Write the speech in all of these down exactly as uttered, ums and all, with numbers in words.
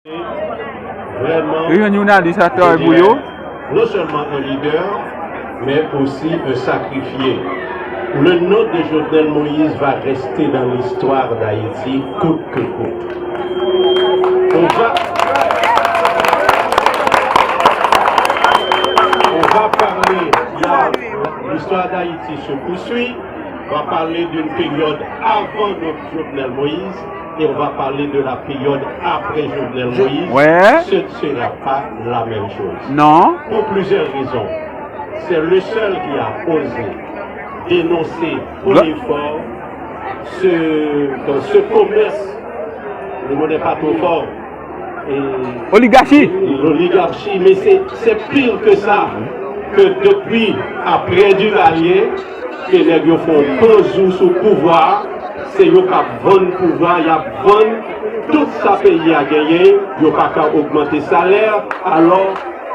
Yo jwenn jounalis a travay pou yo. Non seulement un leader, mais aussi un sacrifié. Le nom de Jovenel Moïse va rester dans l'histoire d'Haïti, coûte que coûte. On va, on va parler, il y a, l'histoire d'Haïti se poursuit. On va parler d'une période avant notre Jovenel Moïse et on va parler de la période après Jovenel Moïse. Ouais. Ce ne sera pas la même chose. Non. Pour plusieurs raisons. C'est le seul qui a osé dénoncer haut et fort ce, dans ce commerce, le mot n'est pas trop fort, et oligarchie. L'oligarchie, mais c'est, c'est pire que ça, que depuis, après Duvalier, ke nèg yo fè yon panzou sou pouvwa, se yo k ap vann pouvwa, y ap vann tout sa peyi a genyen, yo pa ka ogmante salè, alò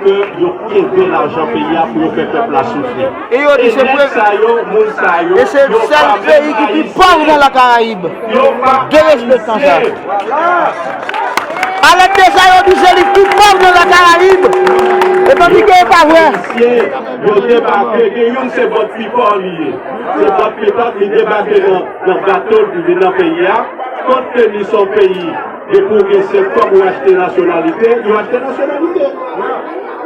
ke yo kenbe lajan peyi a pou yo fè pèp la soufri. E yo di se nèg sa yo, moun sa yo, e se sèl peyi ki pi pòv nan Lakarayib. Derespektan sa. Alèk de sa yo di se li ki pi pòv nan Lakarayib. E tandike e pa vre. Yo debake, gen youn se bòt pipò li ye. Se bòt pipò li debake nan, nan bato l pou vin nan peyi a. Kont ke li se yon peyi, depi w gen senk kòb ou achte nasyonalite, yo achte nasyonalite.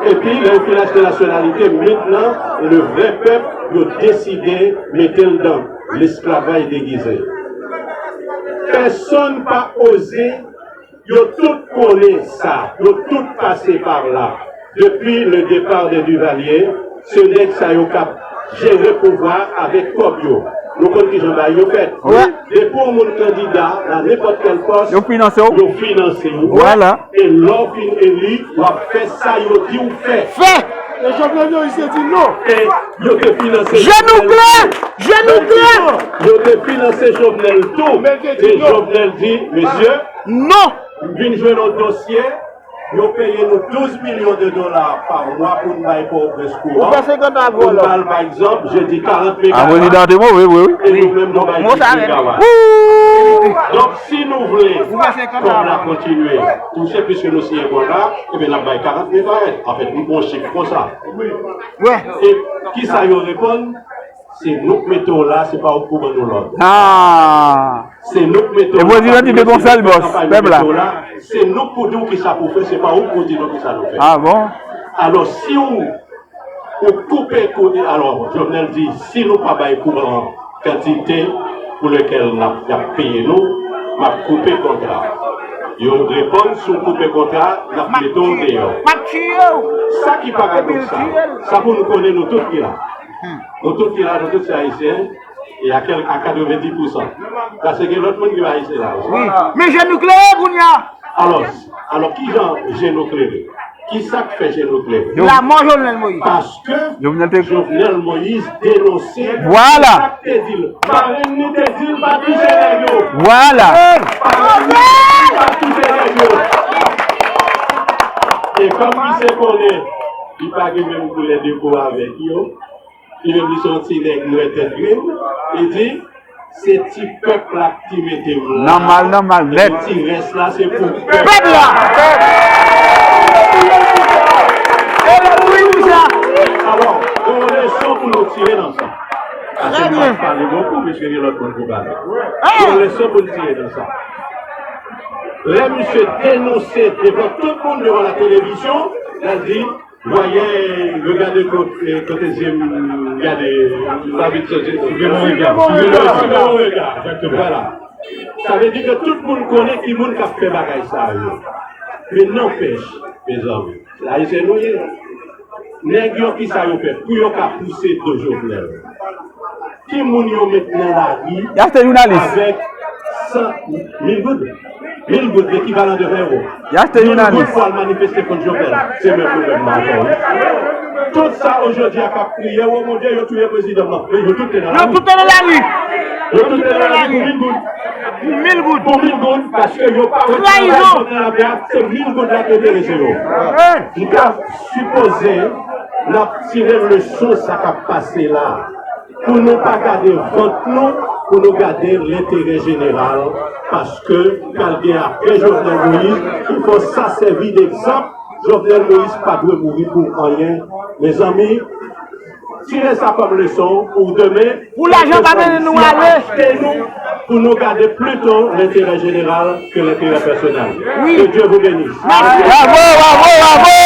Epi, lè yo fin achte nasyonalite, mentnan, le vrè pèp, yo deside mete l dan lesklavaj degize. Pèsonn pa oze, yo tout konnen sa, yo tout pase par la. Depi le départ de Duvalier, se nèg sa yo k ap jere pouvwa avèk kòb yo. Nou konn kijan bagay yo fèt. Depi yon moun kandida nan nenpòt kèl pòs, yo finanse w. Yo finanse w. Vwala. E lè w fin eli, w ap fè sa yo di w fè. Fè! E Jovenel Moïse te di non. E yo te finanse Jovenel tou. Je nou klè! Je nou klè! Yo te finanse Jovenel tou. E Jovenel di, mesye, non! M vin jwenn yon dosye, yo peye nou douz milyon de dola pa mwa pou n bay Pòtoprens kouran. Ou fè senkant an pou n ba l, pa egzanp, je di karant megawat. A, prezidan te move, wi, wi. E nou menm nou bay dis megawat. Donk, si nou vle kòb la kontinye touche, piske nou siyen kontra, ebyen, n ap bay karant megawat. Anfèt, m pran yon chif konsa. E kisa yo reponn? Se nou k mete w la, se pa ou k pou ban nou lòd. Se nou k mete w la, se nou k pou di w kisa pou fè, se pa ou k pou di nou kisa nou fè. A bon? Alò, si w, ou koupe kote, alò, Jovenel di, si nou pa bay kouran kantite pou lekèl n ap, y ap peye nou, m ap koupe kontra. Yo reponn, si w koupe kontra, n ap mete w deyò. M ap tiye w. Sa ki paradoksal, sa pou nou konnen, nou tout ki la. Nou tout ki la, nou tout se Ayisyen, e a kèl, a katrevenndis pousan. Paske gen lòt moun ki pa Ayisyen la osi. Wi. Men je nou klere kounye a. Alò, alò, kijan je nou klere? Kisa k fè je nou klere? Lanmò Jovenel Moïse. Paske Jovenel Moïse denonse sa k te di l. Marenn li te di l pa touche nèg yo. Vwala. Marenn li te di l pa touche nèg yo. E kòm misye konnen li pa gen menm koulè de po avèk yo, li menm li se yon ti nèg nwè tèt grenn, li di, se ti pèp la ki mete m la. Nòmal, nòmal, nèt. Ti rès la, se pou pèp la. Pèp la! E lè pou li di sa. Alò, gon leson pou nou tire nan sa. Paske m pa pale bokou, piske gen lòt moun pou pale. Gon leson pou n tire nan sa. Lè misye denonse devan tout moun, devan la télévision, l ap di, Voyez, regardez côté, côté yeux, regardez, David Sanchez. Suivez mon regard. Suivez mon regard. Exactement. Voilà. Sa vle di ke tout moun konnen ki moun k ap fè bagay sa yo. Men nanpèch, mezanmi, se Ayisyen nou ye. Nèg yo, kisa yo fè pou yo ka pouse do Jovenel? Ki moun yo met nan lari avèk san mil goud? Mil goud, lekivalan de ven ewo. Y achte jounalis. Mil goud pou al manifeste kont Jovenel. Se menm pwoblèm nan ankò, wi. Tout sa ojòdi a k ap kriye, o Bondye, yo touye prezidan nan. Men yo tout te nan lari. Yo tout te nan lari. Yo tout te nan lari pou mil goud. Pou mil goud. Pou mil goud, paske yo pa wè travay Jovenel ap fè a, se mil goud la ki enterese yo. M ka sipoze n ap tire leson sa k ap pase la. Pou nou pa gade vant nou, pou nou gade lenterè jeneral, paske pral gen apre Jovenel Moïse, il faut sa sèvi d'exemple. Jovenel Moïse pa dwe mouri pou anyen. Mezanmi, tire sa kòm leson pou demen. Pou lajan pa mennen nou ale. Achte nou pou nou gade plito lenterè jeneral ke lenterè pèsonèl. Wi. Que Dieu vous bénisse. Bravo, bravo, bravo!